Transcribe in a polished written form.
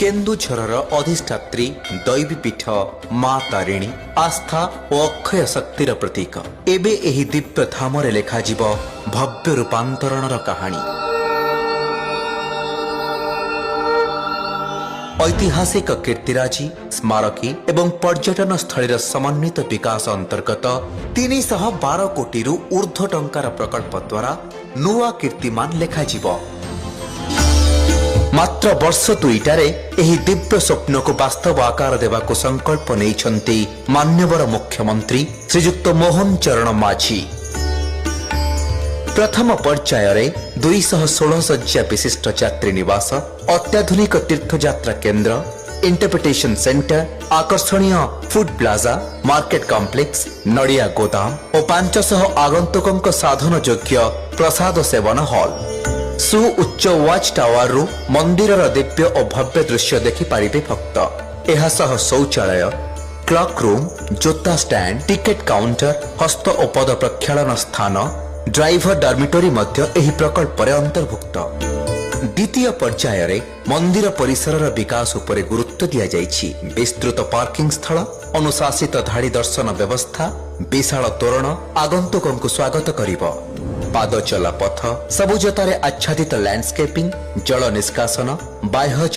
କେନ୍ଦୁଝରର ଅଧିଷ୍ଠାତ୍ରୀ ଦୈବୀପୀଠ ମା ତାରିଣୀ ଆସ୍ଥା ଓ ଅକ୍ଷୟ ଶକ୍ତିର ପ୍ରତୀକ। ଏବେ ଏହି ଦିବ୍ୟ ଧାମରେ ଲେଖାଯିବ ଭବ୍ୟ ରୂପାନ୍ତରଣର କାହାଣୀ। ଐତିହାସିକ କୀର୍ତ୍ତିରାଜି, ସ୍ମାରକୀ ଏବଂ ପର୍ଯ୍ୟଟନ ସ୍ଥଳୀର ସମନ୍ୱିତ ବିକାଶ ଅନ୍ତର୍ଗତ 312 କୋଟିରୁ ଉର୍ଦ୍ଧ୍ୱ ଟଙ୍କାର ପ୍ରକଳ୍ପ ଦ୍ୱାରା ନୂଆ କୀର୍ତ୍ତିମାନ ଲେଖାଯିବ। ମାତ୍ର ବର୍ଷ 2ଟାରେ ଏହି ଦିବ୍ୟ ସ୍ୱପ୍ନକୁ ବାସ୍ତବ ଆକାର ଦେବାକୁ ସଂକଳ୍ପ ନେଇଛନ୍ତି ମାନ୍ୟବର ମୁଖ୍ୟମନ୍ତ୍ରୀ ଶ୍ରୀଯୁକ୍ତ ମୋହନ ଚରଣ ମାଝୀ। ପ୍ରଥମ ପର୍ଯ୍ୟାୟରେ 216 ଶଯ୍ୟା ବିଶିଷ୍ଟ ଯାତ୍ରୀ ନିବାସ, ଅତ୍ୟାଧୁନିକ ତୀର୍ଥଯାତ୍ରା କେନ୍ଦ୍ର, ଇଣ୍ଟରପ୍ରିଟେସନ ସେଣ୍ଟର, ଆକର୍ଷଣୀୟ ଫୁଡ ପ୍ଲାଜା, ମାର୍କେଟ କମ୍ପ୍ଲେକ୍ସ, ନଡ଼ିଆ ଗୋଦାମ ଓ 500 ଆଗନ୍ତୁକଙ୍କ ସାଧନ ଯୋଗ୍ୟ ପ୍ରସାଦ ସେବନ ହଲ୍। ସୁଉଚ୍ଚ ୱାଚ୍ ଟାୱାରରୁ ମନ୍ଦିରର ଦିବ୍ୟ ଓ ଭବ୍ୟ ଦୃଶ୍ୟ ଦେଖିପାରିବେ ଭକ୍ତ। ଏହା ସହ ଶୌଚାଳୟ, କ୍ଲକ୍ ରୁମ୍, ଜୋତା ଷ୍ଟାଣ୍ଡ, ଟିକେଟ କାଉଣ୍ଟର, ହସ୍ତ ଓ ପଦ ପ୍ରକ୍ଷାଳନ ସ୍ଥାନ, ଡ୍ରାଇଭର ଡର୍ମିଟୋରୀ ମଧ୍ୟ ଏହି ପ୍ରକଳ୍ପରେ ଅନ୍ତର୍ଭୁକ୍ତ। ଦ୍ୱିତୀୟ ପର୍ଯ୍ୟାୟରେ ମନ୍ଦିର ପରିସରର ବିକାଶ ଉପରେ ଗୁରୁତ୍ୱ ଦିଆଯାଇଛି। ବିସ୍ତୃତ ପାର୍କିଂ ସ୍ଥଳ, ଅନୁଶାସିତ ଧାଡ଼ି ଦର୍ଶନ ବ୍ୟବସ୍ଥା, ବିଶାଳ ତୋରଣ ଆଗନ୍ତୁକଙ୍କୁ ସ୍ୱାଗତ କରିବ। ପାଦଚଲା ପଥ, ସବୁଜତାରେ ଆଚ୍ଛାଦିତ ଲ୍ୟାଣ୍ଡସ୍କେପିଂ, ଜଳ ନିଷ୍କାସନ, ବାହ୍ୟ